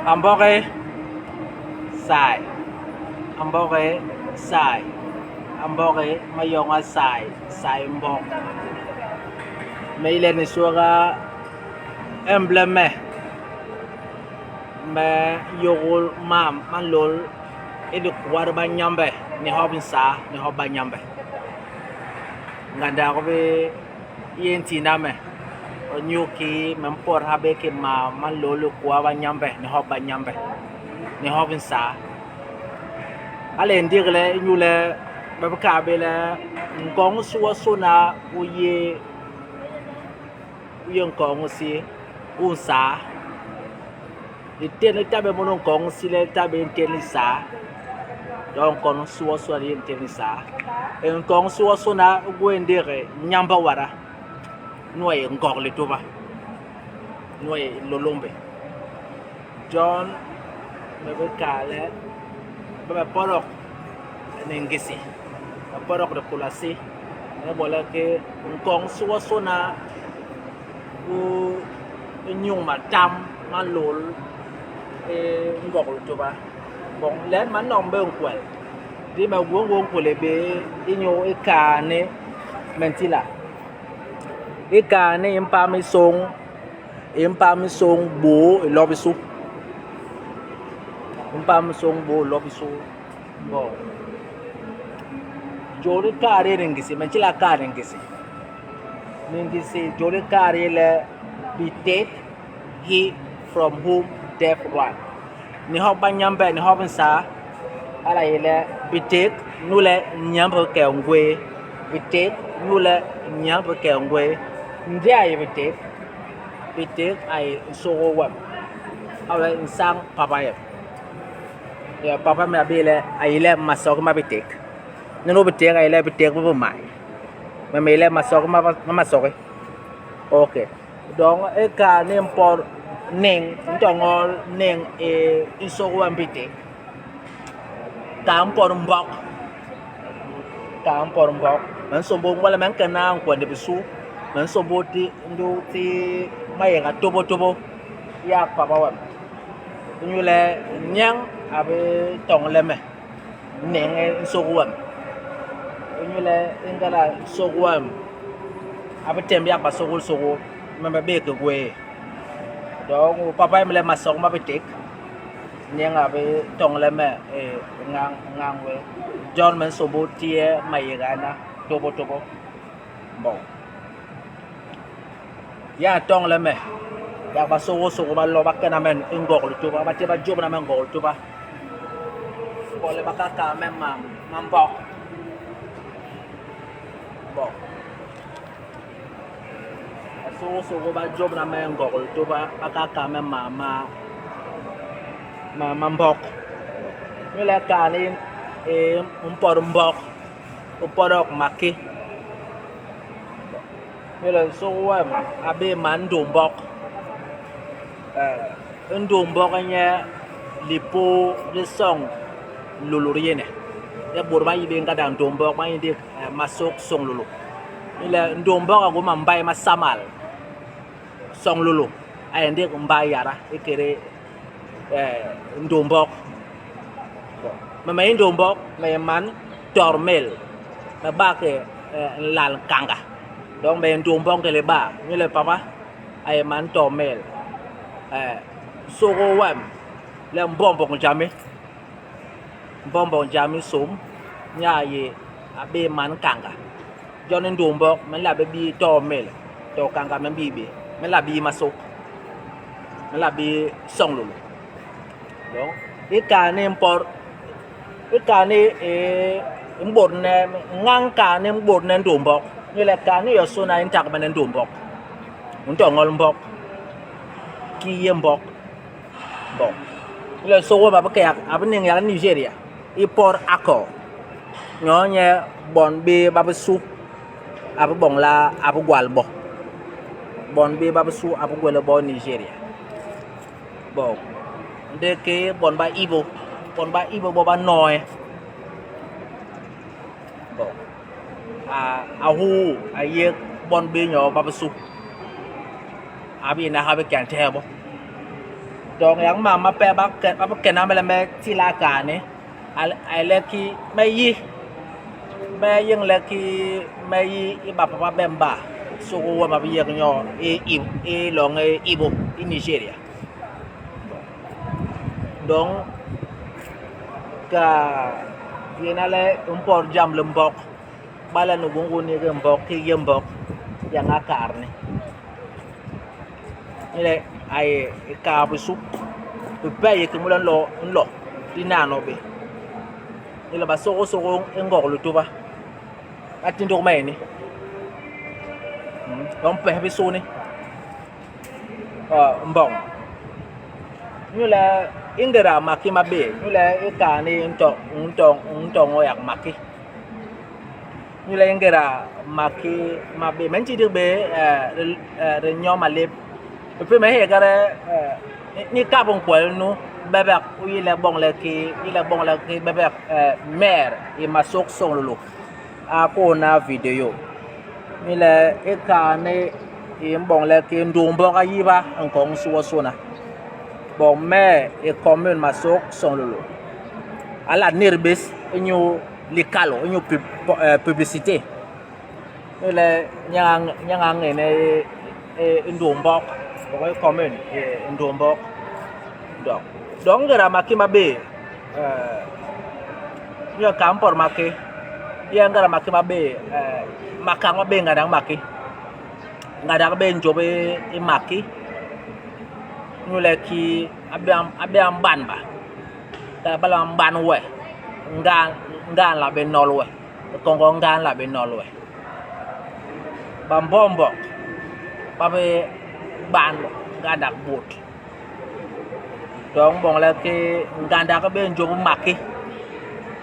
Amboge sai amboge sai amboge mayonga sai sai mbok me ile ni suga embleme me yogol mam ma lol i dikwar ba Nyambe ni hop nsaa ni hop ba Nyambe ngandak bi ye ntina me onyuki me mpot ha bé ki mam ma lol i kwa ba Nyambe ni hop ba Nyambe ni hop nsaa hala ye ndik le inyule me bi kal bé le nkoñ isi wonsôna u yé u yé nkoñ isi u nsaa. Litén li ta bé munu nkoñ isi le li ta bé ntén lisaa. Jon nkoñ isi wonsôna li yé ntén lisaa. Nkoñ isi wonsôna u gwé ndék nyamba wada nu a yé Ngog Lituba, nu a yé Hilôlômbi. Jon me bi kal le ba me podok ni Ngisi, me podok ni Pulasi, me bo le ki nkoñ isi wonsôna u nyuñ matam ma nlôl i Ngog Lituba. Bon len ma nom bé nkwel, ndi me gwé ngôñ nkwel bé inyu i kaa ni me ntila. I kaa ni i mpam i sôñ i mpam i sôñ bôô i lob isu i mpam i sôñ bôô i lob isu bon jôl li kaat ini Ngisi me ntila kaat i Ngisi. Ni Ngisi jôl li kaat i le Bitet he from whom death run. Ni hop ba Nyambe ni hop Nsaa hala a yé le bitek nu le nyemb ke ngwéé, bitek nu le nyemb ke ngwéé. Ndi a yé bitek, bitek a yé nsôgôô wem, hala wee nsañ papa yem. Papa yem a bé le a yé le masôô ma bitek. Nunu bitek a yé le bitek bi bi mal. Me me yé le masôô ma masôô. Ok donc i kare ni mpot niñ ntôñôl niñ i nsôgôô wem bitek ka mpot mbok ka mpot mbok me nsômbôl ngwale me nkena nkwende bisu me nsômbôl ti ndu ti mayéga tôbôtôbô yak papa wem inyule nyeñ a bi toñle me. Niñ i nsôgôl wem inyule i ngéda nsôgôl wem a bi témb yak basôgôlsôgôl me me bé ke gwéé. Donc papa yem le masok ma biték nyen a bi toñle me ñañ wé. Jon me nsômbôl ti nye mayéga na tôbôtôbô. Bon yak a toñle me yak basôgôlsôgôl ba lo ba kena me i Ngog Lituba, ba témb ba jôbna me i Ngog Lituba. Bole ba ka me mam ma mbok. Bon. Basôgôsôgô ba jôbna me Ngog Lituba ba ka kal me mam ma ma ma mbok. Inyule kal ni i mpot mbok u podok maki. Inyule nsôgôl wem a bé man Ndombok. Ndombok nye lipô li soñ lolo li yéne. Ya bôt ba yi bé ngandak Ndombok ba yi ndik masuk soñ lolo. Ni le Ndombok a gwé mambay ma samal soñ lolo a yé ndik mbay yada ikédé Ndombok. Me me yé Ndombok me yé man Tormel me bak nlal Nkanga donc me yé Ndombok ngélé baa inyule papa a yé man Tormel. Nsôgôl wem le Mbombok Njame, Mbombok Njame Som nye a yé a bé man Kanga. Jon i Ndombok me nla bé bii Tormel to Kanga me mbii bé. Me nla bii Masuk, me nla bii Soñ Lolo. Donc i kaa ni mpot i kaa ni i mbôdne ñañ kaa ni mbôdne Ndombok inyule kaa ni yosôna i ntagbene Ndombok. U ntoñol mbok kii i yé mbok bon le nsôgôl wem a bi ke yak a bi niñ yak i Nigeria i Port Harcourt nyoo nyen bon bé ba bi su a bi boñ la a bi gwal bo bon bé ba bi su a bi gwélél bo i Nigeria bon ndi ki bon ba Ibo bon ba Ibo bo ba noe bon a huu a yék bon bé nyoo ba bi su a bi yina ha bé ke a ntehe bo. Donc yak mam mape ba ba kena me le me tila kane a le ki me yi me yeng le ki me yi i ba papa bem ba sogo wa ma bi yek nyo i i i loñ i Ibo i Nigeria. Donc ka yena le mpot jam li mbok bala nu gungu ni ke mbok ki ye mbok yang a kar ni le aye ka bisu be ye ke mula lo nlo di nano be ile ba sogo sogo ngok lu tuba atindo meni donc pe bisu ni mbong ñu le ingera maki mabe ñu le ikani nto nto nto ngoyak maki ñu le ingera maki mabe men ci be re nyoma lep pe me he gare ni kabon kwel nu bebek u bong le ki ile bong le ki bebek maire i masok song lulu a ko na video ni le ikani i mbong le ki ndumbok a yiba nkong suwa suna bon maire i commune masok song lulu ala nirbis inyu likalo inyu publicité ni le nyang nyang ne ndumbok bon i commune ndumbok donc donc ngera maki mabe yo kampor maki ya ngera maki mabe makang mabe ngadang maki ngadak be njobe i maki ñu le ki abe abe amban ba ta bala amban we nga nga la be nol we kongo nga la be nol we ba mbombo ba be ban ngadak but donc bon la ki ngadak be njobe maki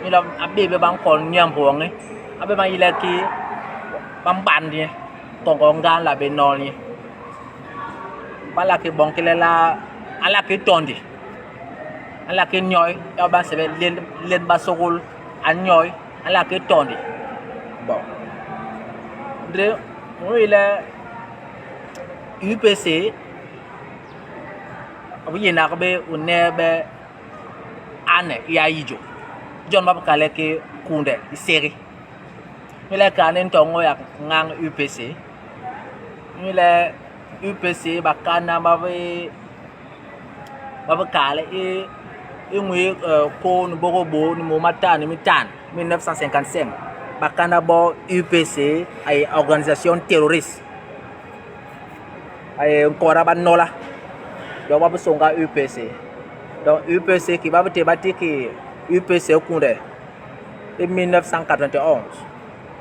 ñu la abe be ban kon nyambo ngi abe ma yile ki bamban ni kongo nga la be nol ni bala ki bon ki la ala ki tondi ala ki nyoy ya ba sebe len len ba sogol a nyoy ala ki tondi bon de mo ile UPC abu yena be unebe ane ya yijo John ba kale ki kunde iseri ile ka ne ntongo ya ngang UPC ile UPC bakana ba be ba be kale i i ngui ko ni bogo bo ni mo matani mitan 1955 bakana bo UPC ay organisation terroriste ay nkora ba nola donc ba songa UPC donc UPC ki ba te ba ti ki UPC kunde en 1991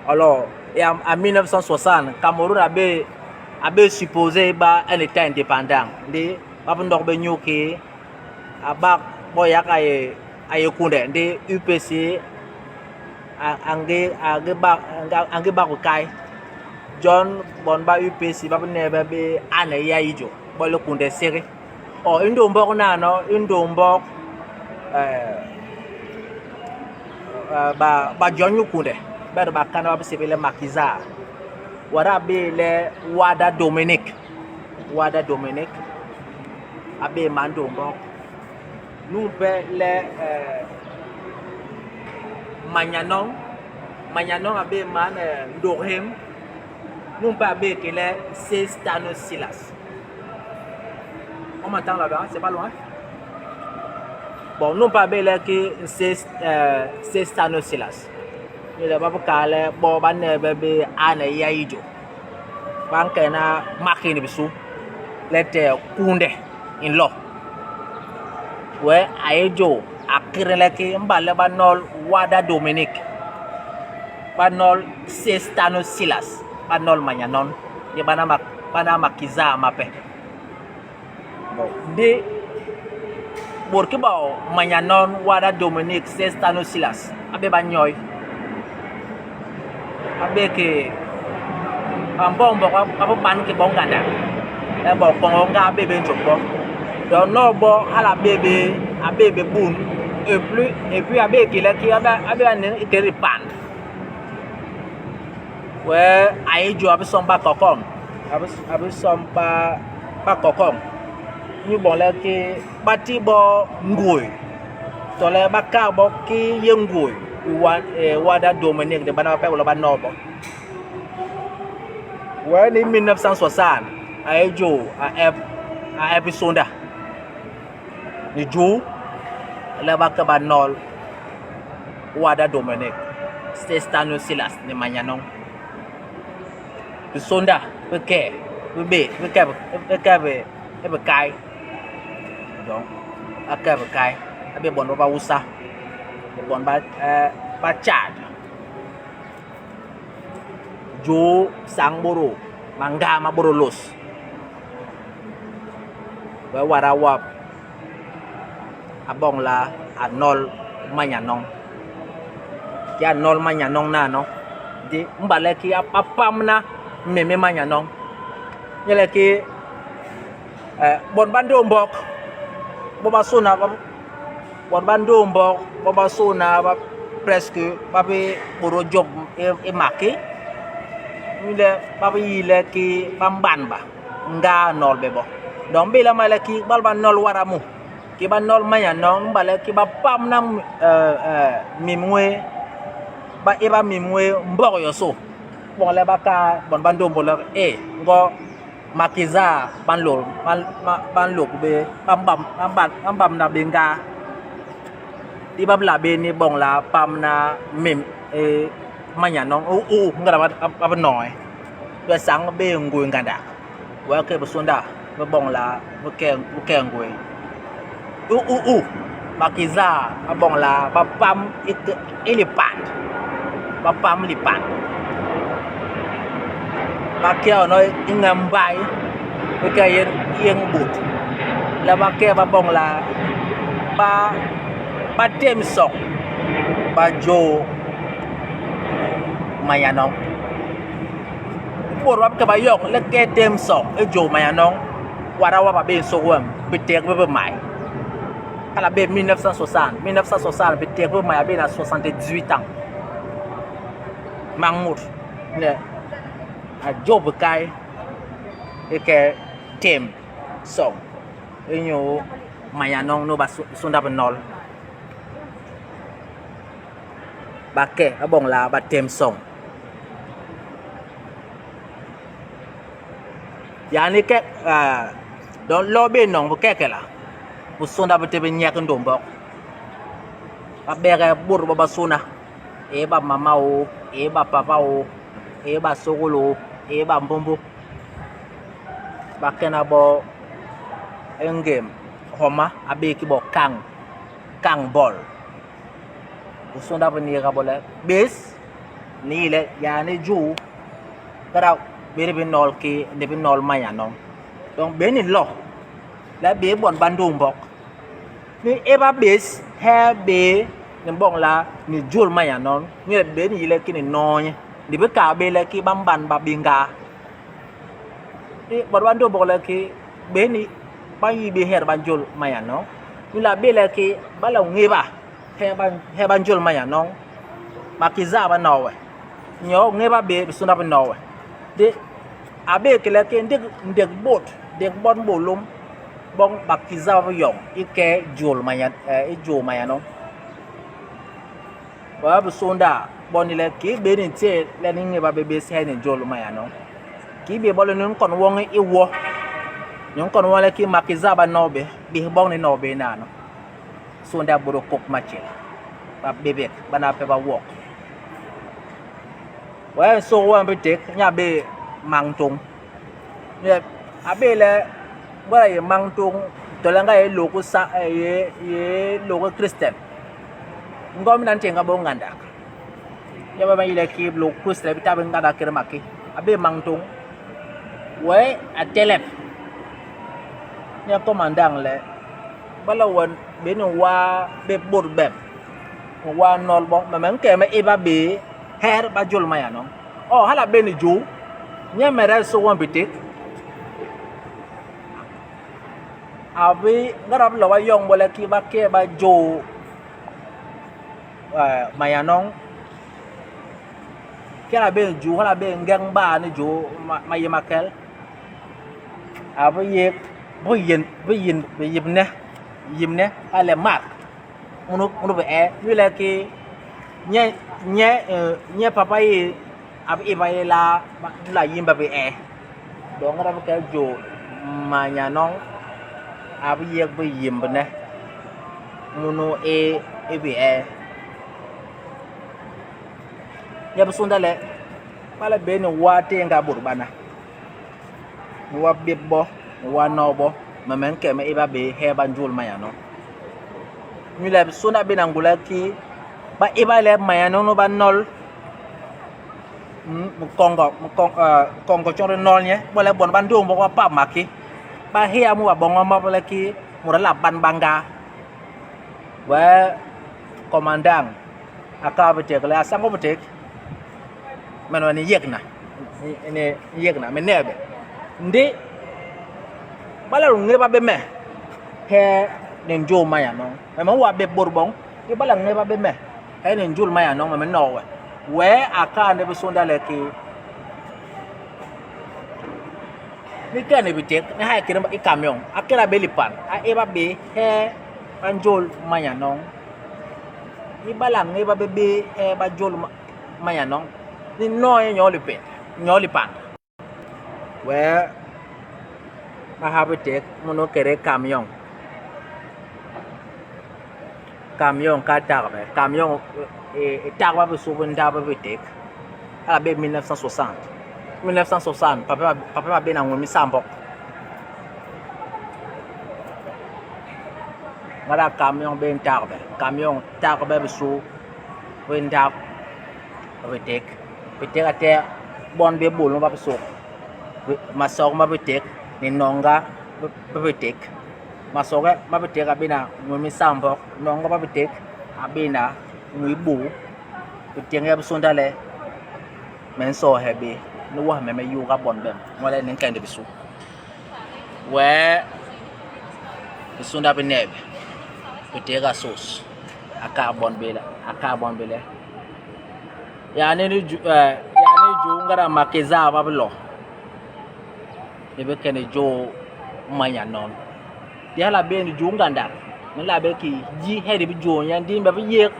alors et en, en 1960 Cameroun avait avait supposé ba un état indépendant ndi ba ndok be nyuki aba boyak ay ay kunde ndi UPC ange ange ba ange ba ko kai John bon ba UPC ba ne ba be ane ya ijo bo le kunde sere o indo mbok na no indo mbok ba ba John kunde ba ba kana ba sebele makiza wara be le Wada Dominique Wada Dominique abe mando mbok nous be le Manyanong Manyanong abe man Ndohem nous be abe ke le Sestano Silas. On m'entend là-bas, c'est pas loin. Bon, nous pas be le ke Sestano Silas. Ni le ba kale bo ba ne be be ane ya ijo. Ban kena makini bisu. Le te kunde in law. We ayejo akirele ke mbale ba nol Wada Dominique. Ba nol Sestano Silas. Ba nol Manyanon. Ye bana mak bana makiza mape. Bon, de borki ba Manyanon Wada Dominique Sestano Silas. Abe ba nyoy. Abe ke ambong bo abo ban ke bonganda. E bo kongo nga abe be njoko. Donc no bo ala bebe abe be bun et plus et puis abe ke le ki abe abe ne ke ripan. We ayejo abe somba kokon. Abe abe somba ba kokon. Inyu boñ le ki ba ti bo ngui tole ba kal bo ki yé ngui i wada Dominic ni bana bape ba nol bo. Wee ni 1960 a yé jo a ep a ep sonda ni juu le ba ke ba nol wada Dominic Stanislas ni manyañ. Bisônda bi ke bi bé bi ke bi ke bi bikai donc ba ke bikai ba bé bon ba Hausa ni bon ba ba Tchad juu sang bôdô mangaa ma bôdô lôs wee wada wap a boñ la a nol manyañ Ki a nol manyañ nano, ndi mbale ki a pamna mim mi manyañ. Ni le ki bon ba Ndombok bobasôna bon ba Ndombok bobasôna ba presque ba bi bôdôl jôp i maki inyule ba bi yi le ki ba mbanba ngaa nol bé bo. Donc bi lama le ki bal ba nol wada mu. Ki ba nol manyañ mbale ki ba pamna mim nwé, ba éba mim nwé mbok yosô, boñ le ba ka bon ba ndômbôl le e ngo makiza ba nlôl ba nlôk bé ba mbamna bé ngaa. Di ba la bé ni boñ la pamna mim manyañ u ngéda ba bi noe, to sañ bé ngui ngandak. Wee ke bisônda bi boñ la bi ke ngwéé. U u u, makiza ba boñ la ba pam i lipand, ba pam lipand. Ba ke ono i ñem mbai, i ke yéñ bôt le ba ke ba boñ la ba ba tém soñ, ba jô manyañ. Bôt ba bi ke ba yoñ le ke tem soñ i jô manyañ wada wap a bé i nsôk wem biték bi bi mal. Hala a bé 1960, 1960 biték bi bi mal a bééna 78 ans. Mañ mut le a jôp bikai i ke tem soñ inyu manyañ nu ba sônda bi nol. Ba ke ba boñ la ba tem soñ. Yani ke donc lo bé nong bu kekela bu sonda bu te bi nyek ndombok ba bege bôt ba basôna e ba mama o e ba papa o e ba sôgôl o e ba mbômbô ba kena bo ngem homa a bé ki bo kang kang bol bu sonda bu niiga bo le bés ni yi le yani juu kada bé di bi nol ki di bi nol manyañ donc bé ni lo le bé bon ba ndombok ni éba bés he bé ni boñ la ni jôl manyañ ni le bé ni yi le ki ni noñ di bi kal bé le ki ba mban ba binga ni bon ba ndombok le ki bé ni ba yi bé het ba njôl manyañ ni la bé le ki ba la ngéba he ba njôl manyañ makiza ba nowe nyo ngéba bé bisônda bi nowe de a bé ki le ki ndék ndék bôt ndék bon bôlôm bon makiza ba yoñ i ke jôl manyañ i jô manyañ ba bisônda bon ni le kii bé ni ntéé le ni ngéba bé bés he ni jôl manyañ kii bé bo le ni nkon woñi i wo ni nkon woñi le kii makiza ba no bé bih boñ ni no bé nano Sônda bôdôl kôp matjél, ba bebek, bana bape ba wok. Wee nsôk wem biték nye a bé mañ ntôñ. A bé le ngwéla a yé mañ ntôñ tole nga yé lôk yé yé lôk kristen. Ngomin a ntééñga bo ngandak. Nye ba yi le kii lôk kristen i bi ta bé ngandak kédé maké. A bé mañ ntôñ. Wee a telep. Nye commandant le Bala wen bé ni waa bé bôt bem, ni waa nol bo, me me nke me éba bé her ba jôl ma yano. Oh, hala bé ni juu, nye me re so wen bitik. A bi ngarab lo ba yong bo le ki ba ke ba jo ma yano. Hala bé ni juu, hala bé ngeng ba ni juu ma yé makel. A bi yek. Bi yen bi yen bi yibne yibne ale mark munu munu bi e yule ki nye nye nye papa ye ab iba ye la la yimba bi e donc ngara bi ke jo manya nong ab yek bi yimbne munu e e bi e nye bi sunda le bala be ni wa te nga bur bana ni wa bib bo ni wa no bo me men ke me iba be he ba njul manya no ñu le sunda be na ngula ki ba iba le manya no no ba nol Kongo Kongo chore nol nye bo le bon ba ndong bo ba pa maki ba he amu ba bongo ma le ki mura la ban banga we commandant aka be tek le asango be tek men wani yegna ne yegna me nebe ndi bala ngeba be me he ne njo maya no me ma wa be borbon di bala ngeba be me he ne njul maya no me no we we aka ne be sonda le ki ni ka ne bitek ne ha kere i camion akera be lipan a eba be he banjol maya no i bala ngeba be be he banjol maya no ni no ye nyoli pe nyoli pan we ba ha bitek mono kere camion camion ka tagbe camion e tagba be so nda ba bitek ala be 1960 1960 papa papa ba be na ngomi sambok ngara camion be tagbe camion tagbe be so be nda bitek bitek ate bon be bol ba be so masok ma bitek ni nonga be bitek masoke ma bitek abina ngomi sambok nonga ba bitek abina ngibu bitek ya bisonda le men so hebe ni wa me me yuga bon bem wala nin kende bisu we bisunda be nebe bitek asos aka bon bela aka bon bela yani ni ju yani ju ngara makeza ba lo ni be kene jo manya non di hala be ni ju nganda ni la be ki ji hedi bi jo yan di ba bi yek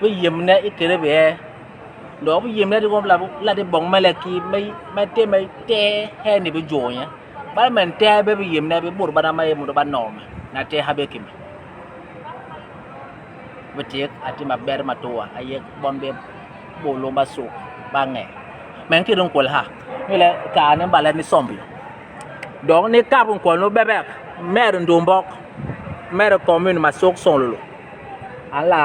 bi yem ne ikere be do bi yem ne di kom la la di bong mele ki me me te me te he ni bi jo yan ba men te be bi yem ne bi bur ba na ma mu do ba no me na te ha be ki me bi tek ati ma ber ma toa ayek bon be bolo ba so ba nge men ki dun kol ha mi le ka ne ba le ni sombi donc ni kap nkol no bebek maire ndombok maire commune ma sok son lolo ala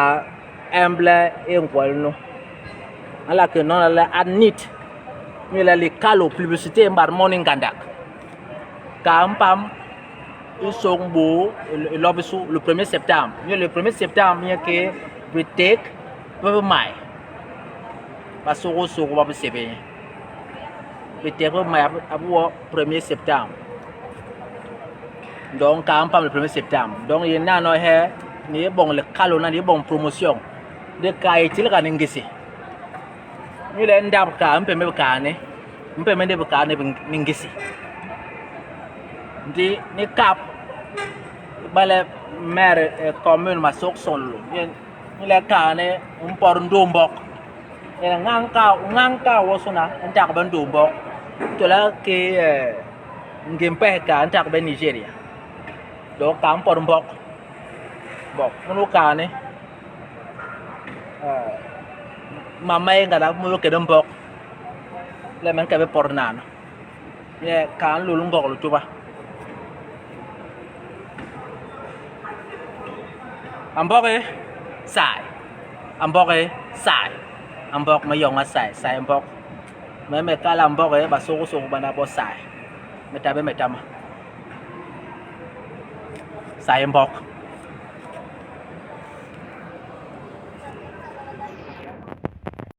humble e nkol no ala ke non la adnit mi le li kalo publicité mbar morning gandak ka mpam isong bo lobisu le 1er septembre mi le 1er septembre mi ke bitek be mai ba sogo sogo ba sebe bitek be mai abu 1er septembre donc ka mpam le 1er septembre donc ye na no he ni bon le kalo na ni bon promotion de ka etil ka ngisi mi le ndab ka mpe me ka ne mpe me de ka ne ni ngisi ndi ni kap bale maire commune ma sok son lo ni le ka ne mpor ndombok e ngang ka wosuna ntak ba ndombok to la ke ngimpe ka ntak ba Nigeria donc ka mpor mbok bok munu ka ne mama ye ngada mu ke mbok le men ka be por nana ye ka lulu ngok lu tuba amboke sai amboke sai ambok ma yonga sai sai ambok me me kala amboke ba soko soko bana bo sai me tabe me tama sai ambok.